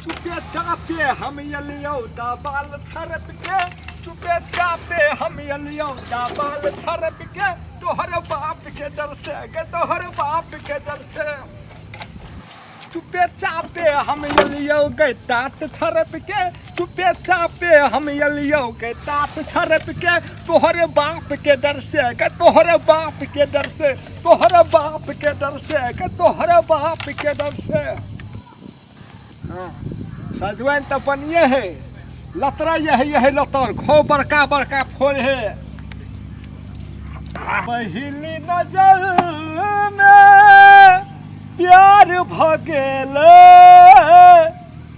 चुपे चापे हम एलियौ दाबाल छरप के, चुपे चापे हम एलियौ दाबाल छरप के, तोहर बाप के डर से गे, तोहर बाप के डर से। चुपे चापे हम एलियौ गे टाट छरप के, चुपे चापे हम एलियौ गे टाट छरप के, तोहर बाप के डर से गे, तोहर बाप के डर से, तोहर बाप के डर से गे, तोहर बाप के डर से। हाँ, सजमनि तऽ बनिए है, लतरा यही है लतर, खूब बड़का बड़का फोड़ है। पहिली नजर में प्यार भ गेल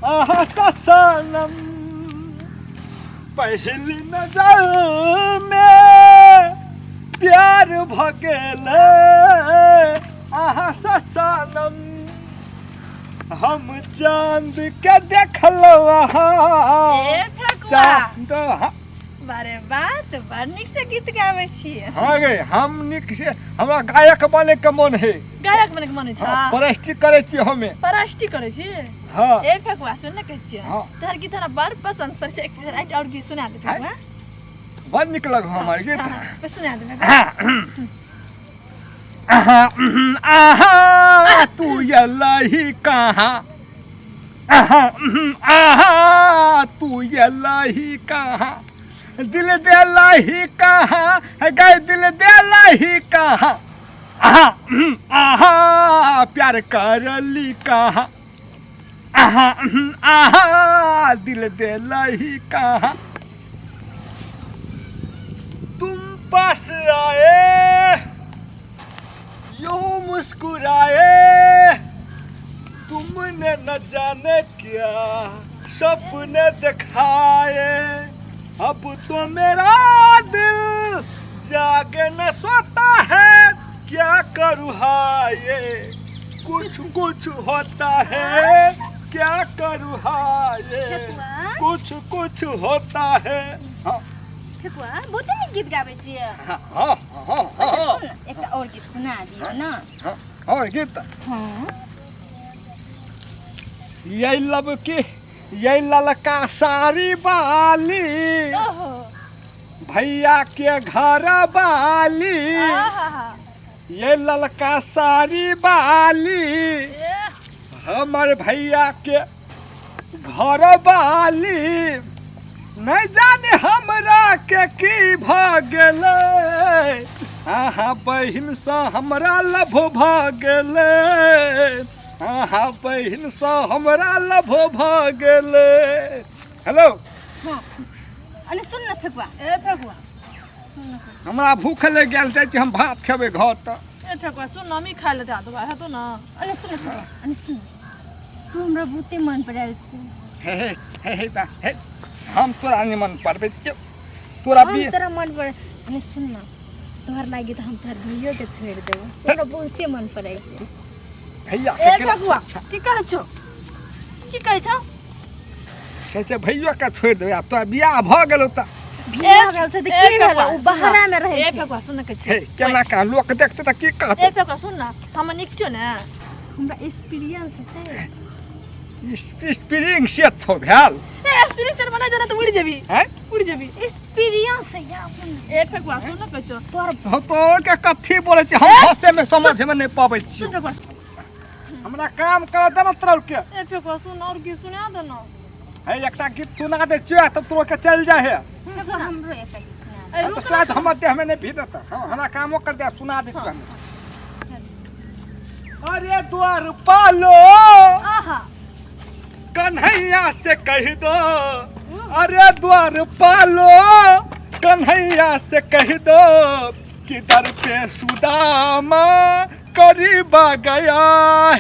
अहाँ सनम, पहिली नजर में प्यार भ गेल अहाँ सनम। हम चांद के देखलहुँ अहाँ ए फेकुआ चांद। अरे वाह, तऽ बड़ नीक से गीत गाबै छियै। हाँ गे, हम नीक से, हमरा गायक बने के मन है। गायक बने के मन छै? हाँ, प्लास्टिक करै छी हमे। प्लास्टिक करै छी? हाँ। ए फेकुआ, सुन ने कहै छियै। हाँ। तोहर गीत हमरा बड़ पसंद पड़ै छै, एक एकटा आओर गीत सुना दे फेकुआ। बड़ नीक लगौ हमर गीत। हाँ, हाँ, सुना दे फेकुआ। आहा, उहुं, आहा, तू एलही कहाँ, आहा, उहुं, आहा, तू एलही कहाँ, दिल देलही कहाँ, गए दिल देलही कहाँ, आहा, उहुं, आहा, प्यार करली कहाँ, आहा, उहुं, आहा, दिल देलही कहाँ। तुम पास आए यूं मुस्कुराए, तुमने न जाने क्या सपने दिखाए, अब तो मेरा दिल जागे न सोता है, क्या करूँ हाय, कुछ कुछ होता है, क्या करूँ हाय, कुछ कुछ होता है। हाँ। फेकुआ, बहुते नीक गीत गाबै छियै। हाँ, हाँ, हाँ, हाँ। सुन, एकटा और गीत सुना दियौ न। हाँ, और गीत? हाँ। ये लब की ये ललका साड़ी बाली, ओहो। भैया के घर बाली, आहा। ये ललका साड़ी बाली, ए। हमर भैया के घर बाली, नहीं जाने हमरा के की भ गेलै, अहाँ बहिनसँ हमरा लभ भ गेलै, अहाँ बहिनसँ हमरा लभ भ गेलै। हेलो। हाँ, अने सुन न फेकुआ। ए फेकुआ, हमरा भूख लागि गेल, जाइ छी हम भात खेबै घर तऽ। ए फेकुआ सुन न, हम ई खाय लए दए देबै हेतौ न। अने सुन न फेकुआ, अने सुन, तू हमरा बहुते मन पड़ल छै। हे हे हे हे बा हे, हम तोरा नहि मन पड़बै छियौ, तोरा हम भी तोरा मन पड़। अने सुन न, तोहर लागी तऽ हम तोहर भैयो के छोड़ि देबो, हमरा बहुते मन पड़ै छै। भैया ए के केना फेकुआ, की कहै छौ, की कहै छौ? कहै छै भैयो के छोड़ि देबै, आब तोरा बियाह भऽ गेलौ तऽ। बियाह भेल छै तऽ की भेल, ओ बहरा में रहै ए छै। फेकुआ सुन न कहै हे छियै। केना कहाँ लोक देखतै तऽ की कहतै? ए फेकुआ सुन न, हम नीक छियौ ने, हमरा एक्सपीरियंस छै। स्प्रिंग सेट छौ भेल। ए स्प्रिंग सेट बना जाना तऽ उड़ि जेबी। हैं? उड़ि जेबी। एक्सपीरियंस है अपन। ए फेकुआ सुन न कहै छियौ। तोहर हम तोहर के कथी बोलै छी, हम हंसे में समझ में नहि पबै सुन छियौ। फेकुआ, हमरा काम कर दे न तोरा के। ए फेकुआ सुन, और गीत सुना दे न। हे एकटा गीत सुना दे छियौ तब तोरा के चलि जाइ है। फेकुआ हमरो एकटा गीत सुना दे। ए हाँ, तऽ रुक स्वाद हमर देह में नहि भीजत। हाँ, हमरा कामो कर दे, सुना दे छियौ हम। अरे द्वार पालो आहा कन्हैया से कह दो, अरे द्वार पालो कन्हैया से कह दो कि दर पे सुदामा करीब आ गया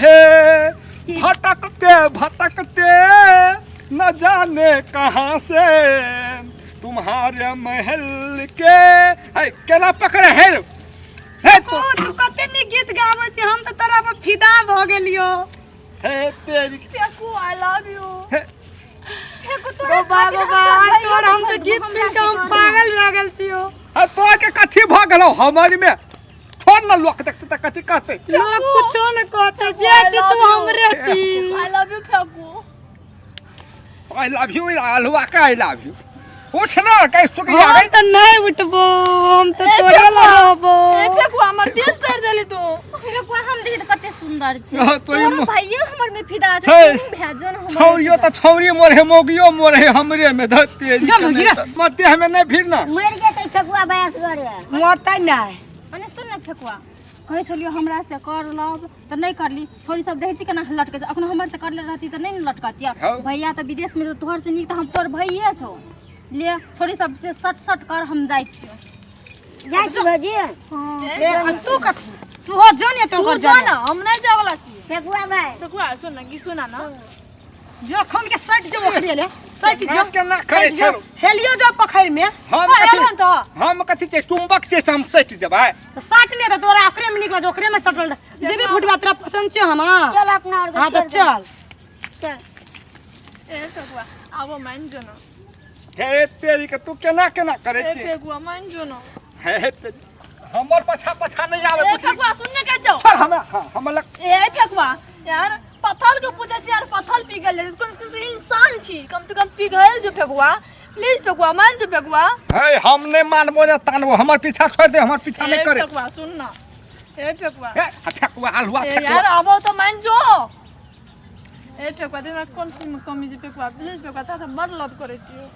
है, भटकते भटकते न जाने कहाँ से तुम्हारे महल के। है केना पकड़े है हे तो। ओ तू कते नीक गीत गाबै छी, हम तऽ तोरा पर फिदा भऽ गेलियो। हे तेरी फेकू, I love you. हे फेकू तोरा गोबा खातिर गोबा, हम आइ तोर हम तऽ भैयो गीत के सुनि कऽ हम हमरा पागल भऽ गेल छियो। हे तोरा के कथी भऽ गेलौ हमर में? छोड़ न, लोक देखते तऽ कथी कहते? लोक कुछो न कहते, जे छी तू हमरे छी। I love you Pheku. I love you अलुआ का I love you. उठ ना कहीं सुख जा हम तऽ नहि उठबो, हम तऽ तोरे लग रहबो। ए फेकुआ, हमर दिल तोड़ि देली तू। फेकुआ, हम देखी तऽ कते सुंदर छै। हँ, तोरी तोरो मुँह- भाइयो हमर में फिदा छै। छै। तू भए जो न हमर में छौरियो फिदा। तऽ छौरी मोर हे, मौगियो मोर हे, हमरे में धत्ते। जा भगिया। मते हमें नहीं फिर ना। मरि जेतै फेकुआ बयस गरे। मरतै नहि। अने सुन ने फेकुआ, कहै छलियो हमरा से कर लब तऽ नहि करली। छोरी सब देखै छी केना लटकै छै। अखनो हमर से करले रहती तऽ नहि ने लटकतिया। हौ। भैया तऽ विदेश में, तऽ तोहर से नीक तऽ हम तोहर भैये छौ। ले छोरी सब से सट सट कर, हम जाइ छियो। जाइ छी भौजी। ए, आ तू कथी, तू हो जो ने तो तू ओकर जो जरे। ना, हम नहीं जाए वाला छी। फेकुआ भाई। फेकुआ, सुन ना, गीत सुना ना। जखन के सट जो ओकरे ले सट जो। केना करे सटि जो, छौ? हेलियो जो पोखरि में। हम अरे कथी एलहन तऽ। हम कथी छै, चुंबक छै से हम सटि जेबै? तऽ सट ने, तऽ तोरा ओकरे में निकल, ओकरे में सटल रह। जेबी फुटबा, तोरा पसंद छौ हम? चल अपना और। हाँ तऽ चल। चल। ए फेकुआ, आबो मान जो ना। हे तेरी के, तू केना केना करे ए छी? फेकुआ, मान जो ना। हे तेरी, हमर पछा पछा नहीं आवे। ए बुझली? फेकुआ, सुनने के जाओ। छोड़ हमरा, हाँ, हमर लग। ए फेकुआ यार, पत्थर के पूजा छी यार, पत्थर पिघल जाइ कम से कम। इंसान छी, कम से कम पिघल जो फेकुआ। प्लीज फेकुआ, मान जो फेकुआ। हे, हम नहीं मानबो ने तानबो, हमर पीछा छोड़ दे, हमर पीछा नहीं ए करे। फेकुआ, सुन ना, ए फेकुआ। हे आ फेकुआ आलुआ। ए फेकुआ यार, आबो तो मान जो। ए फेकुआ, तेरा कोन चीज में कमी छै फेकुआ? प्लीज फेकुआ, तोरा बड़ लव करै छियो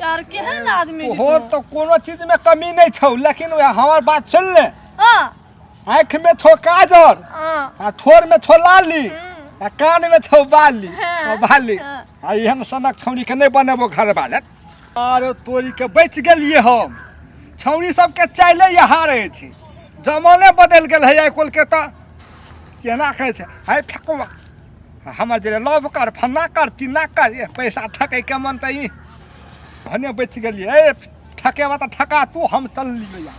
यार। केहन आदमी छी तोहर तू? तो कोनो चीज में कमी नहीं छौ, लेकिन वएह हमर बात सुन ले। हाँ। आँख में छौ काजर, हाँ। आ ठोर में छौ लाली, आ कान में छौ बाली। हाँ, आ बाली। हाँ। आ एहन सनक छौरी के नहीं बनेबो घर वाले। आरो तोरी के, बचि गेलिए हम। छौरी सबके चाइले हारे छै, जमाने बदलि गेल है आइ काल्हि के। तऽ केना कहै छै, हाय फेकुआ, हमर जे लव कर, फन्ना कर, चिन्ना कर, ए, पैसा ठकै के मन तऽ ई भने बचि गेलिए। ए ठकेबा तऽ ठका तू, हम चललियै।